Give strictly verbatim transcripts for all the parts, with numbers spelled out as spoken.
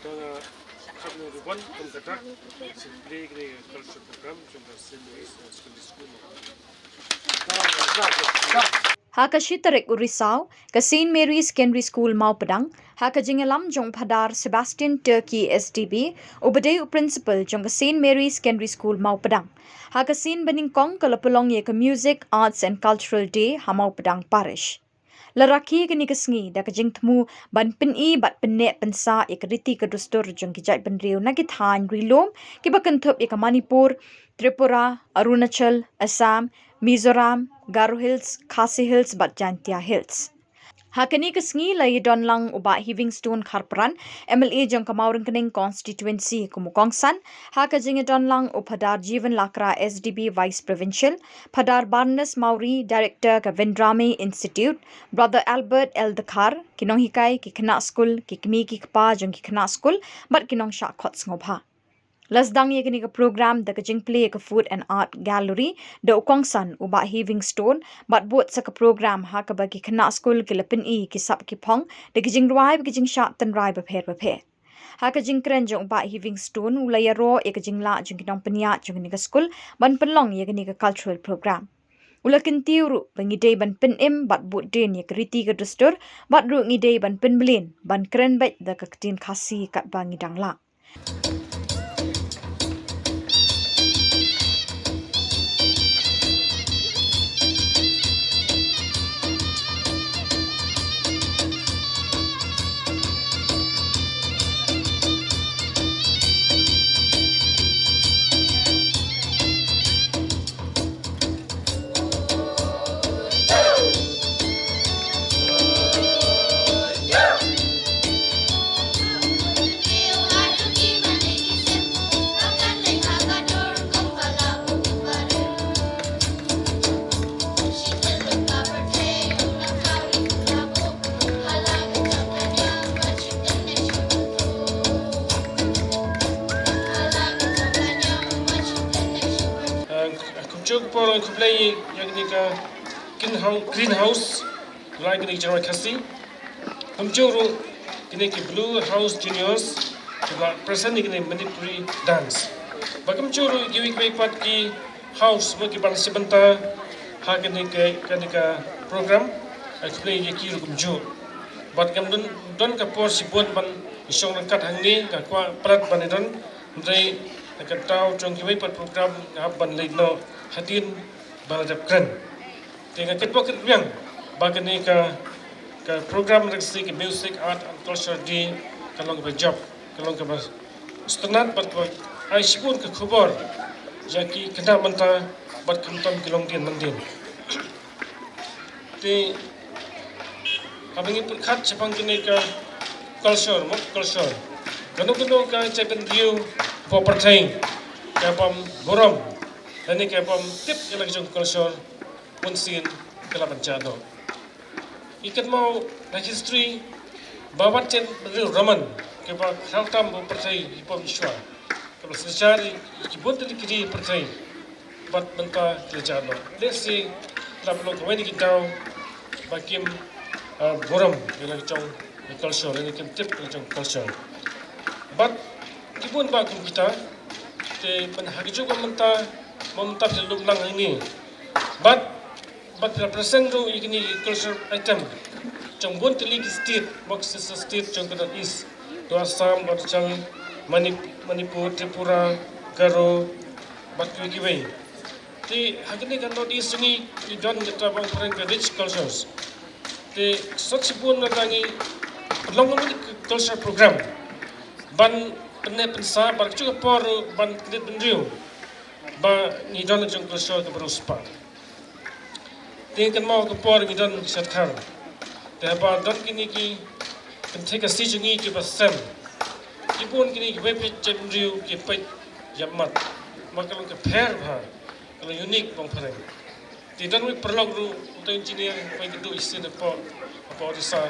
Ka nga khap nong ribon kum ka dak shin plie kane ka cultural program jong ka Saint Mary's Secondary School. Ha ka shi tarik u Risaw, ka Saint Mary Secondary School Mawpdang, ha ka jingïalam jong u Phadar Sebastian Turkey S D B, uba dei u principal jong ka Saint Mary Secondary School Mawpdang. Ha ka sien banyngkong ka la pynlong ïa ka Music, Arts and Cultural Day ha Mawpdang Parish. La rakhe kane ka sngi da ka jingthmu ban pyni bad pynneh pynsah ïa ka riti ka dustur jong ki jaitbynriew na ki thaiñ ri lum kiba kynthup ïa ka Manipur, Tripura, Arunachal, Assam, Mizoram, Garo Hills, Khasi Hills bad Jaintia Hills. Ha kane ka sngi la ïadon lang u Bah Heavingstone Kharpran, M L A jong ka Mawryngkneng Constituency kum u kongsan, ha ka jingïadon lang u Phadar Jivan Lakra S D B Vice Provincial, Phadar Barnes Mawrie, Director ka Vendrame Institute, Brother Albert L Dkhar, ki nonghikai, ki khynnah skul, ki kmie ki kpa jong ki khynnah skul bad ki nongshah khot sngewbha. La sdang ïa kane ka program da ka jingplie ka Food and Art Gallery da u kongsan u Bah Heavingstone, bad bud sa ka program ha kaba ki khynnah skul ki la pyni ki sap ki phong da ki jingrwai bad ki jingshah tynrai bapher bapher. Ha ka jingkren jong u Bah Heavingstone u la ïaroh ïa ka jinglah jong ki nongpynïaid jong kane ka skul ban pynlong ïa kane ka cultural program. U la kyntiew ruh ba ngi dei ban pynim bad bud dien ïa ka riti ka dustur, bad ruh ngi dei ban pynmlien ban kren beit da ka ktien Khasi katba ngi dang lah. Kumjuh por khublei ïa kane ka greenhouse, greenhouse, la kane ka jingrwai Khasi. Kumjuh ruh kine ki Blue House Juniors kiba present ïa kine Manipuri dance. Bad kumjuh ruh kiwei kiwei pat ki house mo kiba la shim bynta ha kane ka, kane ka program. Khublei ïa ki ruh kumjuh. Bad kam don, don ka por shibun ban shong ryngkat hangne, nga kwah palat ban ïadon, hynrei na ka daw jong kiwei pat program nga hap ban leit noh hadien ba la dep kren. Te nga kitbok kitbiang ba kane ka, ka program Rangsi ka Music, Art and Culture Day ka long kaba jop, ka long kaba sngewtynnat bad kaba ai shibun ka khubor ïa ki khynnah mynta bad khamtam ki longdien mandien. Te haba ngi pyrkhat shaphang kane ka culture, mo culture, kano kano ka jaitbynriew hapoh pyrthei ka bym burom lane ka bym tip ïa la ka jong ka culture, bunsien ka la ban jah noh. Ngi kynmaw na history ba wat jaitbynriew Roman kaba khraw tam hapoh pyrthei, hapoh mynshuwa, kaba synshar ïa ki bun tylli ki ri pyrthei, bad mynta ki la jah noh. Lehse la pynlong kawei na ki daw ba kim, ah, burom ïa la ka jong ka culture, lane kim tip ïa la ka jong ka culture. Bad ki bun bah kum kita, te ban ha kajuh ka mynta, mynta phi la lum lang hangne. Bad, bad phi la present ruh ïa kine ki cultural item jong bun tylli ki state, bad ki sister state jong ka North East. To Assam, Arunachal, Manip-, Manipur, Tripura, Garo, bad kiwei kiwei. Te ha kane ka North East jong ngi, ngi don kata ba ong phareng ka rich cultures. Te sot shibun na ka ngi pynlong kane ka culture program ban pynneh pynsah, bad kajuh ka por ban kynit bynriew ba ngi don la ka jong ka culture kaba riewspah. Te ngi kynmaw ka por ngi don sha dkhar. Te haba don kine ki kynthei Khasi jong ngi kiba sem, ki bun kine kiwei peit jaitbynriew ki peit ïa mat. Ma ka long ka pher bha, ka long unique bong phareng. Te don uwei u paralok ruh, uta u engineer, uwei ka duh shisien hapoh, hapoh Odisha,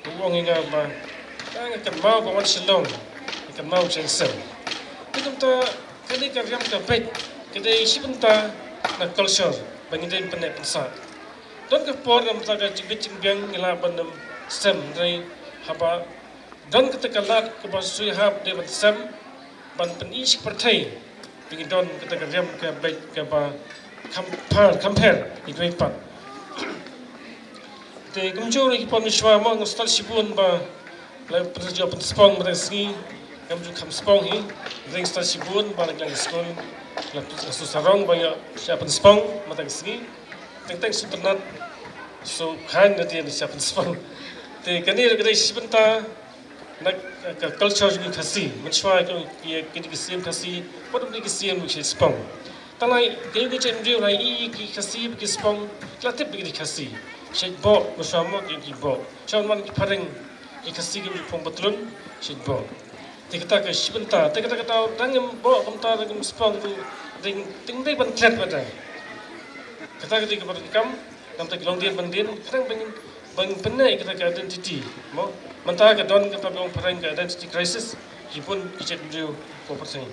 u ong ïa nga ba, ah, nga kynmaw ba wan Shillong, nga kynmaw ba ïeng sem. Te kumta kane ka riam ka beit ka dei shi bynta na culture ba ngi dei ban pynneh pynsah. Don ka por namar ka jingbit jingbiang ngi lah ban ym sem, hynrei haba Don kata ka lad kaba shu hap dei ban sem ban pyni sha ka pyrthei ba ngi don kata ka riam ka beit kaba kham pher kham pher ïa kiwei pat. Te kumjuh ruh ki pon mynshuwa mo, ngam stad shibun ba la pynspong mynta ka sngi, ngam ju kham spong hi. Te ngam stad shibun ba la ka skul la pyn-, la shu sarong ba ïa sha pynspong mynta ka sngi. Teng teng shu tynnat shu khain na dien sha pynspong. Te kane ruh ka dei shi bynta na ka culture jong ki Khasi. Mynshuwa ki, ki, ki, ki siem Khasi, pat ki siem ki spong. Te lai, ki, ki jem ju lai i, i, ki Khasi, ki spong, ki la tip ki Khasi. Shet boh, mynshuwa mo ki, ki boh. Shuwa man ki phareng, ki Khasi ki ju phong patlun, shet boh. Te kata ka shi bynta, te kata kata dang im boh, kumta dang im spong tu, dang, dang dei ban klet bata. Kata ka dei ka bynta kam, namta ki long dien ban dien, kadang ban, ban pynne kata ka identity. Mo, mynta ka don kata ba ong phareng ka identity crisis, ki bun ki jem ju ko phareng.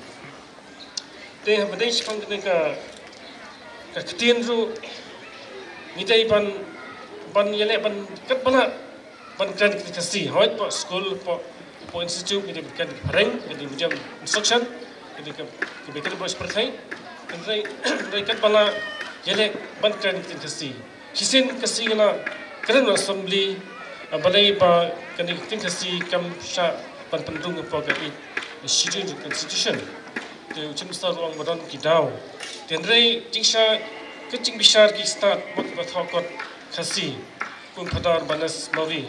Te haba dei shaphang kane ka, ka ktien ruh, ngi dei ban, ban ïaleh ban kat ba lah ban kren ka Khasi. Hooid, hapoh skul, hapoh, hapoh institute, ngi dei ban kren ka phareng, ka dei medium instruction, ka dei ka, ka dei ka dei ba pyrthei. Hynrei, hynrei kat ba lah ïaleh ban kren ka Khasi. Shisien ka sngi nga la kren ha assembly, ah, balei ba kane ka ktien Khasi kam shah ban pynrung hapoh ka Eighth Schedule constitution. Te u Chief Minister u ong ba don ki daw. Te hynrei jingshisha ka jingbishar ki stad bad kiba thoh kot Khasi, kum Phadar Barnes Mawrie.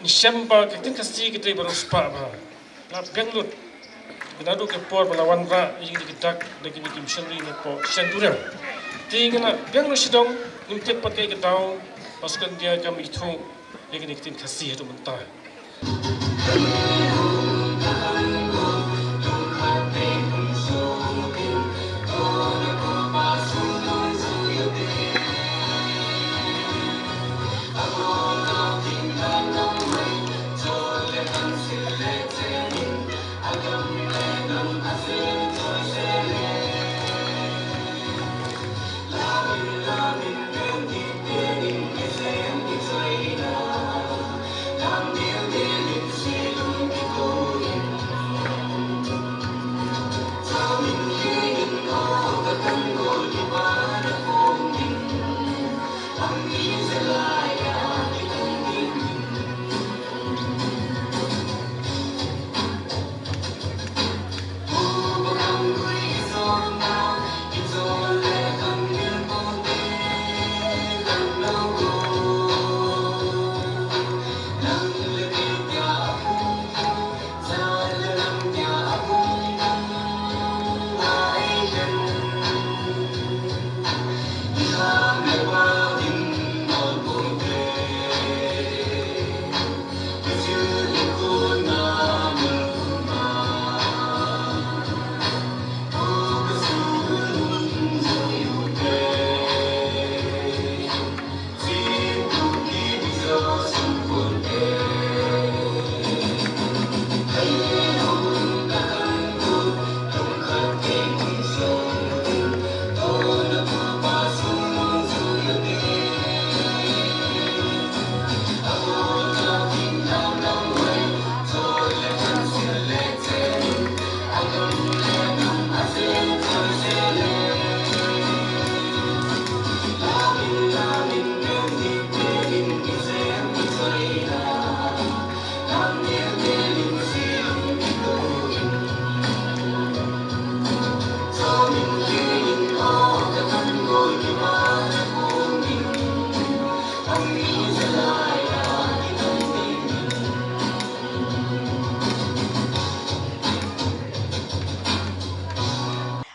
Ngi shem ba ka ktien Khasi ka dei ba riewspah bha. La biang lut. Naduh ka por ba la wanrah ïa kine ki dak da kine ki missionary napoh shyntur. Te ngi la biang lut shadong, ngim tip pat kaei ka daw ba shu kan ïa kam ithuh ïa kine ki ktien Khasi haduh mynta.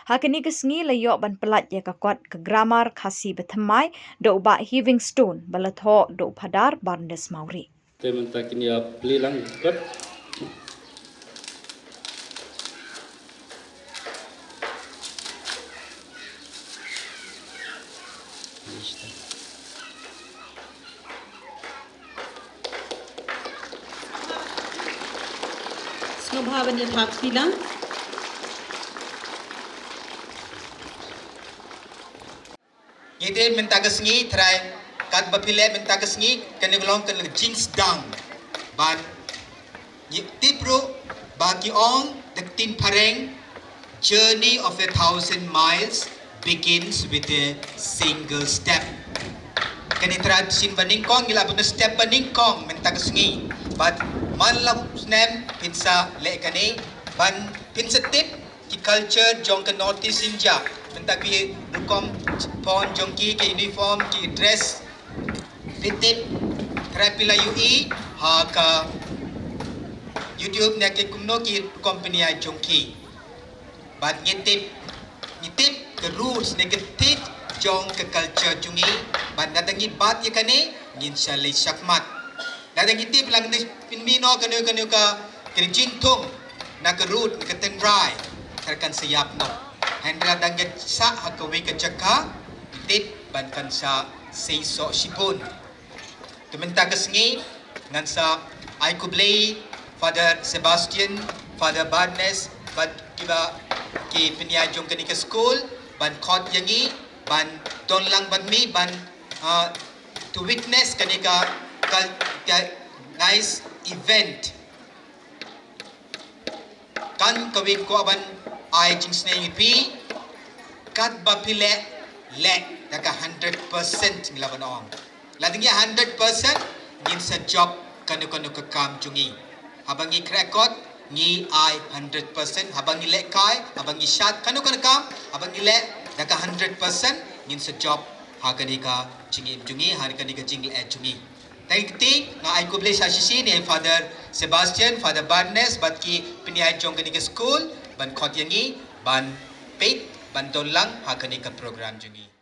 Ha kane ka sngi la ïoh ban pyllait ïa ka kot ka grammar Khasi bathymmai da u Bah Heavingstone ba la thoh da u Phadar Barnes Mawrie. Te mynta kin ïa plie lang kot. Sngewbha ban ïa thap kti lang. Ngi dei mynta ka sngi trai, katba phi leh mynta ka sngi, kane ka long ka jingsdang ban Tip ruh ba ki ong da ka ktien phareng, journey of a thousand miles begins with a single step. Kane trai shin ba nyngkong ngi la bun step ba nyngkong mynta ka sngi. Bad man la snem phin sa leh kane ban phin sa tip ki culture jong ka North East India. Mynta ki rukom pon jong ki, ki uniform, ki dress. Phi tip, trai phi la ïohi ha ka YouTube ne ki kumno ki rukom pynïaid jong ki. Bad ngi tip, ngi tip ka roots ne ka tip jong ka culture jong ngi. Bad lada ngi bat ïa kane, ngin sa leit shakhmat. Lada ngi tip lang ne pynmih noh kano kano ka, ka jingthung na ka root, ka tynrai, trai kan sa ïap noh. Hynrei lada ngi sah ha kawei ka jaka, ngi tip ban kan sa sei soh shibun. Te mynta ka sngi ngan sa ai khublei Father Sebastian, Father Barnes, bad kiba ki pynïaid jong kane ka school ban khot ïa ngi ban don lang bad ngi ban, ah, to witness kane ka, ka, ka nice event. Kan kawei kwah ban ai jingsneng ïa phi, katba phi leh, leh da ka hundred percent ngi la ban ong. Lada ngi hundred percent ngin sa jop kano kano ka kam jong ngi. Haba ngi khreh kot ngi ai hundred percent, haba ngi lehkai, haba ngi shad kano kano ka kam, haba ngi leh da ka hundred percent ngin sa jop ha kane ka jingim jong ngi, ha kane ka jingleh jong ngi. Te kti nga ai khublei sa shisien ïa Father Sebastian, Father Barnes bad ki pynïaid jong kane ka school ban khot ïa ngi ban peit ban don lang ha kane ka program jong ngi.